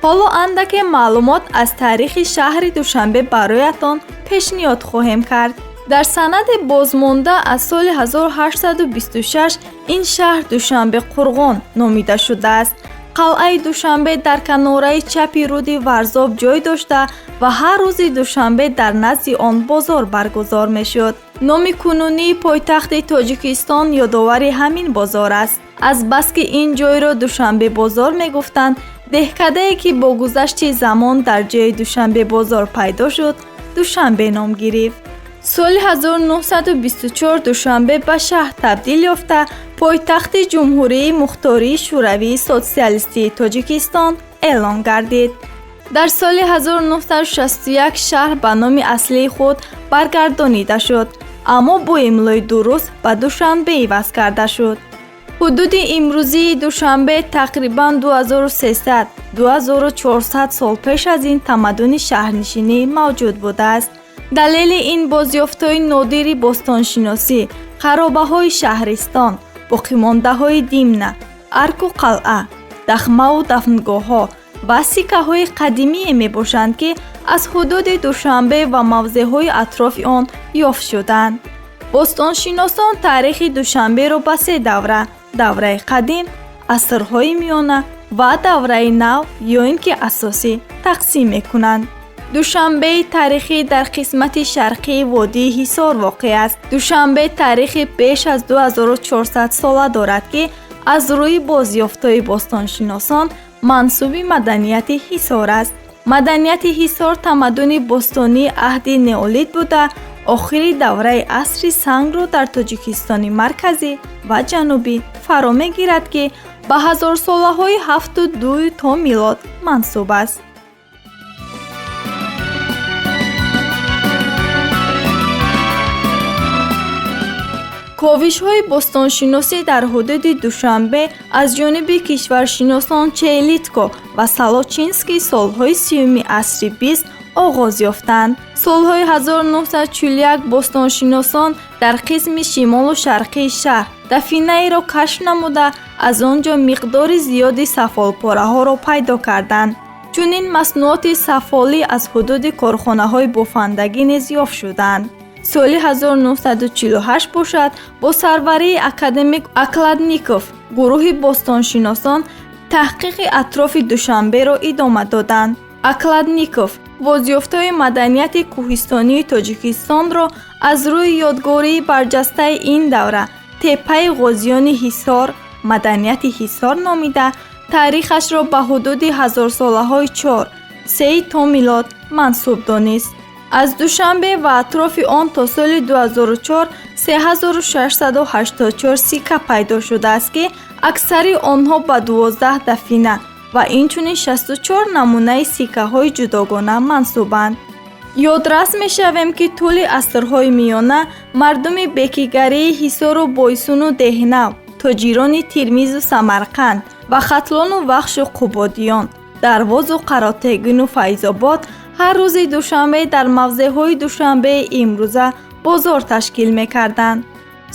Ҳоло андаке маълумот аз таърихи шаҳри Душанбе бароятон пешниҳод хоҳем кард. Дар санади бозмонда аз соли 1826 ин шаҳр Душанбе Қурғон номида шудааст. Қалъаи Душанбе дар канораи чапи руди Варзоб ҷой дошта ва ҳар рӯзи душанбе дар назди он бозор баргузор мешуд. Номи кунунии пойтахти Тоҷикистон ёдовари ҳамин бозор аст. Азбаски ин ҷойро Душанбе бозор мегуфтанд, деҳкадае ки бо гузашти замон дар ҷои Душанбе бозор пайдо шуд, Душанбе ном гирифт. Соли 1924 Душанбе ба шаҳр табдил ёфта, пойтахти Ҷумҳурии Мухтории Шӯравии Социалистии Тоҷикистон эълон гардид. Дар соли 1961 шаҳр ба номи аслии худ баргардонида шуд, аммо бо имлои дуруст ба Душанбе иваз карда шуд. Ҳудуди имрӯзии Душанбе тақрибан 2300-2400 сол пеш аз ин тамаддуни шаҳрнишинӣ мавҷуд будааст. Далели ин бозёфтҳои нодири бостоншиносӣ, харобаҳои шаҳристон, боқимондаҳои Димна, арку қалъа, дахмаву дафнгоҳҳо ва сиккаҳои қадимие мебошанд, ки аз ҳудуди Душанбе ва мавзеъҳои атрофи он ёфт шуданд. Бостоншиносон таърихи Душанберо ба се давра: давраи қадим, асрҳои миёна ва давраи нав ё ин ки асосӣ тақсим мекунанд. Душанбеи таърихӣ дар қисмати шарқии водии Ҳисор воқеъ аст. Душанбе таърихи беш аз 2400 сола дорад, ки аз рӯи бозёфтҳои бостоншиносон мансуби маданияти Ҳисор аст. Маданияти Ҳисор тамаддуни бостонии аҳди неолит буда, охири давраи асри сангро дар Тоҷикистони марказӣ ва ҷанубӣ фаро мегирад, ки ба ҳазорсолаҳои 7-ду то милод мансуб аст. Ковишҳои бостоншиносӣ дар ҳудуди Душанбе аз ҷониби кишваршиносон Челитко ва Салочинский солҳои 30-уми асри 20 оғоз ёфтанд. Солҳои 1941 бостоншиносон дар қисми шимолу шарқии шаҳр дафинаеро кашф намуда, аз он ҷо миқдори зиёди сафолпораҳоро пайдо карданд. Чунин маснуоти сафолӣ аз ҳудуди корхонаҳои бофандагӣ низ ёфт шуданд. Соли 1948 бошад, бо сарварии академик Окладников гурӯҳи бостоншиносон таҳқиқи атрофи Душанберо идома доданд. Окладников бозёфтҳои маданияти кӯҳистонии Тоҷикистонро аз рӯи ёдгории барҷастаи ин давра Теппаи Ғозиёни Ҳисор, маданияти Ҳисор номида, таърихашро ба ҳудуди ҳазорсолаҳои 4-3 то милод мансуб донист. Аз Душанбе ва атрофи он то соли 2004 3684 сикка пайдо шудааст, ки аксари онҳо ба 12 дафина ва инчунин 64 намунаи сиккаҳои ҷудогона мансубанд. Ёдрас мешавем, ки тӯли асрҳои миёна мардуми бекигарии Ҳисору Бойсуну Деҳнав, тоҷирони Тирмизу Самарқанд ва Хатлону Вахшу Қубодиён, Дарвозу Қаротегину Файзобод ҳар рӯзи душанбе дар мавзеъҳои Душанбеи имрӯза бозор ташкил мекарданд.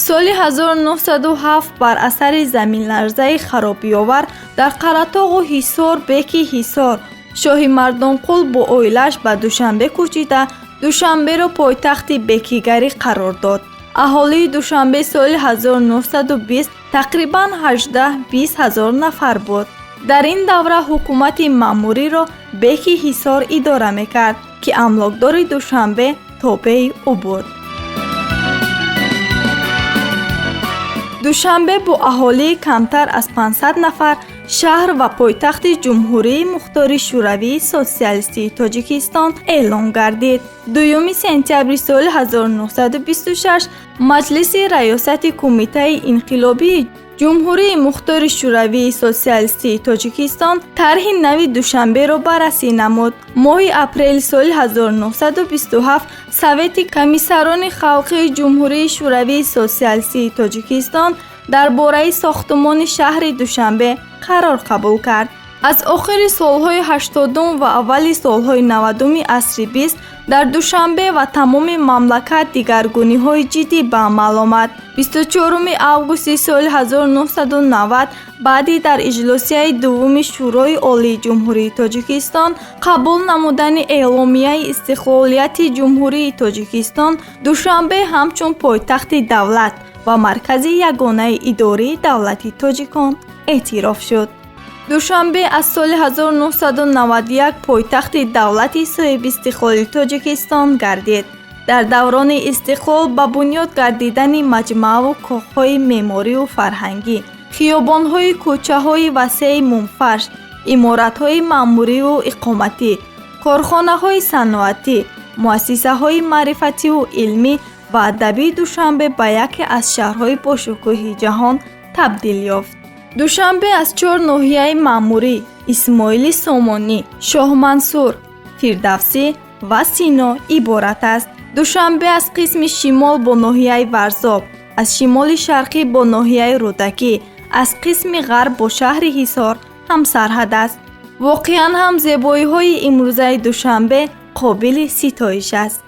Соли 1907 бар асари заминларзаи харобиовар дар Қаратоғу Ҳисор беки Ҳисор Шоҳи Мардонқул бо оилааш ба Душанбе кӯчида, Душанберо пойтахти бекигарӣ қарор дод. Аҳолии Душанбе соли 1920 тақрибан 18-20 ҳазор нафар буд. Дар ин давра ҳукумати маъмуриро беки Ҳисор идора мекард, ки амлокдори Душанбе тобеи ӯ буд. Душанбе бо аҳолии камтар аз 500 нафар шаҳр ва пойтахти Ҷумҳурии Мухтори Шӯравии Социалистии Тоҷикистон эълон гардид. 2 сентябри соли 1926 Маҷлиси Раёсати Кумитаи Инқилобии Ҷумҳурии Мухтори Шӯравии Социалистии Тоҷикистон тарҳи нави Душанберо баррасӣ намуд. Моҳи апрели соли 1927 Совети Комиссарони Халқии Ҷумҳурии Шӯравии Социалистии Тоҷикистон дар бораи сохтумони шаҳри Душанбе қарор қабул кард. Аз охири солҳои 80-ум ва аввали солҳои 90-уми асри 20 Дар Душанбе ва тамоми мамлакат дигаргуниҳои ҷиддӣ ба амал омад. 24 августи соли 1990 баъди дар иҷлосияи дуввуми Шӯрои Олии Ҷумҳурии Тоҷикистон қабул намудани эъломияи истиқлолияти Ҷумҳурии Тоҷикистон, Душанбе ҳамчун пойтахти давлат ва маркази ягонаи идории давлати тоҷикон эътироф шуд. Душанбе аз соли 1991 пойтахти давлати соҳибистиқлоли Тоҷикистон гардид. Дар даврони истиқлол ба бунёд гардидани маҷмааву коҳҳои меъморию фарҳангӣ, хиёбонҳои кӯчаҳои васеи мумфарш, иморатҳои маъмурию иқоматӣ, корхонаҳои саноатӣ, муассисаҳои маърифативу илмӣ ва адабии Душанбе ба яке аз шаҳрҳои бошукӯҳи ҷаҳон табдил ёфт. Душанбе аз чор ноҳияи маъмурӣ Исмоили Сомонӣ, Шоҳмансур, Фирдавсӣ ва Сино иборат аст. Душанбе аз қисми шимол бо ноҳияи Варзоб, аз шимоли шарқӣ бо ноҳияи Рӯдакӣ, аз қисми ғарб бо шаҳри Ҳисор ҳамсарҳад аст. Воқеан ҳам зебоиҳои имрӯзаи Душанбе қобили ситоиш аст.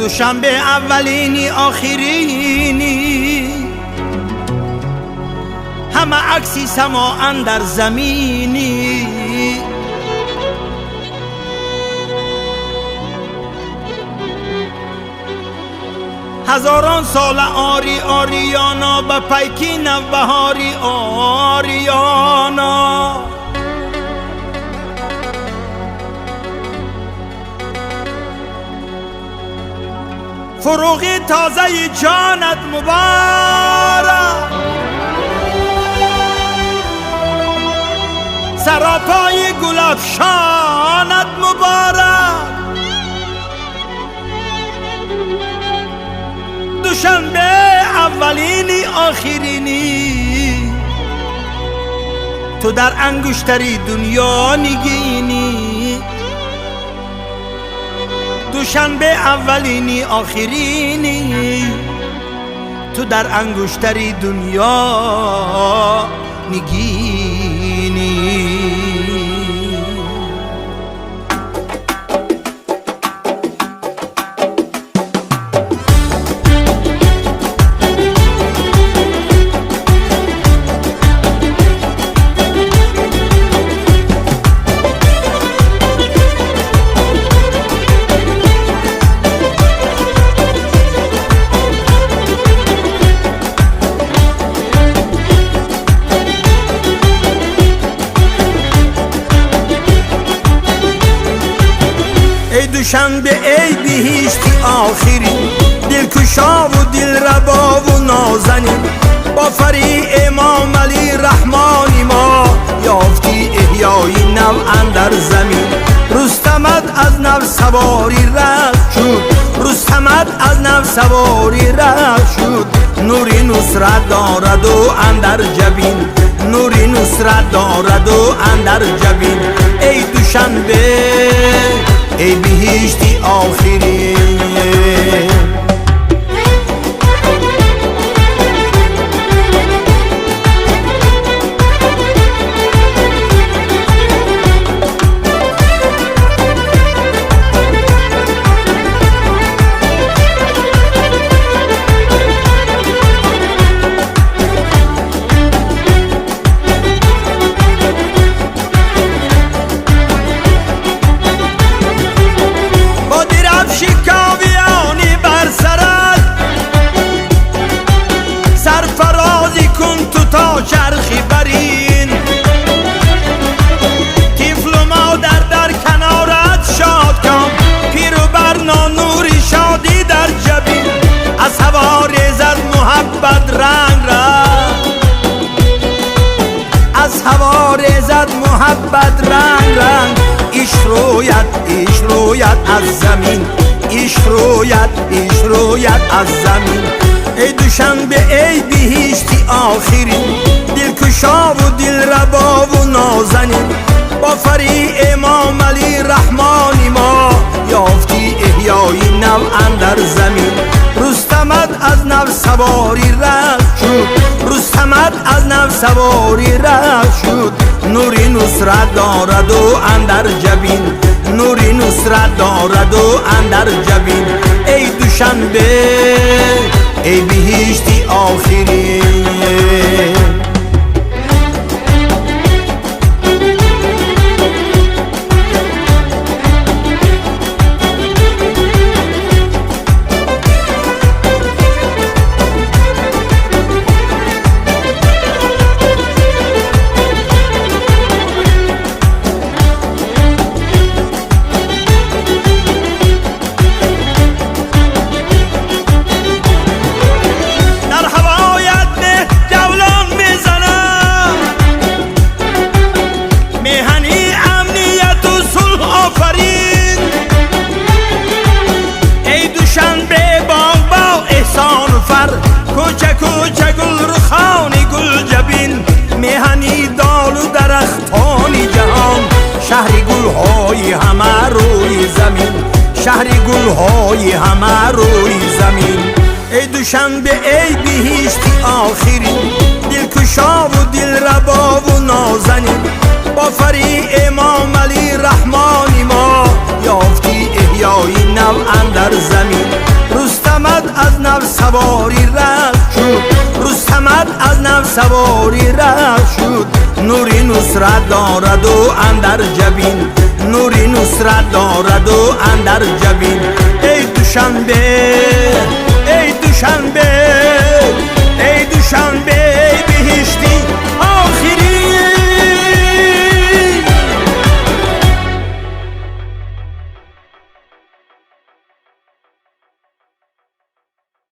دوشنبه اولینی آخرینی، همه عکسی سما اندر زمینی. هزاران سال آری آریانا، به پیکی نوبهاری آریانا. فروغ تازه جانت مبارک، سراپای گلافشانت مبارک. دوشنبه اولینی آخرینی، تو در انگشتری دنیا نگینی. دوشنبه اولینی آخرینی، تو در انگشتری دنیا نگینی. دوشنبه ای بهشتی آخری، دلکشا و دلربا و نازنین، با فری امام علی رحمانی ما یافتی احیای نو اندر زمین. رستمت از نو سواری رفت شد، رستمت از نو سواری رفت شد. نوری نصرت دارد و اندر جبین، نوری نصرت دارد و اندر جبین. ای دوشنبه ای بهشتی آخری. ҳаво резад муҳаббат ранг ранг. Ишқ рӯяд аз замин, ишқ рӯяд аз замин. Эй Душанбе, эй биҳишти охирин, дилкушову дилрабову нозанин, бо фари Эмомалӣ Раҳмони мо ёфти эҳёи нав андар замин. Рустамат аз нав савори рахш шуд, Рустамат аз нав савори рахш шуд. Нури нусрат дораду андар ҷабин, нури нусрат дораду андар ҷабин. Эй Душанбе, эй биҳишти охирин. Кӯча кӯча гулрухони гулҷабин, меҳани долу дарахтони ҷаҳон, шаҳри гулҳои ҳама рӯи замин, шаҳри гулҳои ҳама рӯи замин. Эй Душанбе, эй биҳишти охирин, дилкушову дилрабову нозанин, бо фари Эмомалӣ Раҳмони мо ёфти эҳёи нав андар замин. Рустамат аз нав савори рахш шуд, Рустамат аз нав савори рахш шуд. Нури нусрат дораду андар ҷабин, нури нусрат дораду андар ҷабин. Эй Душанбе, эй Душанбе.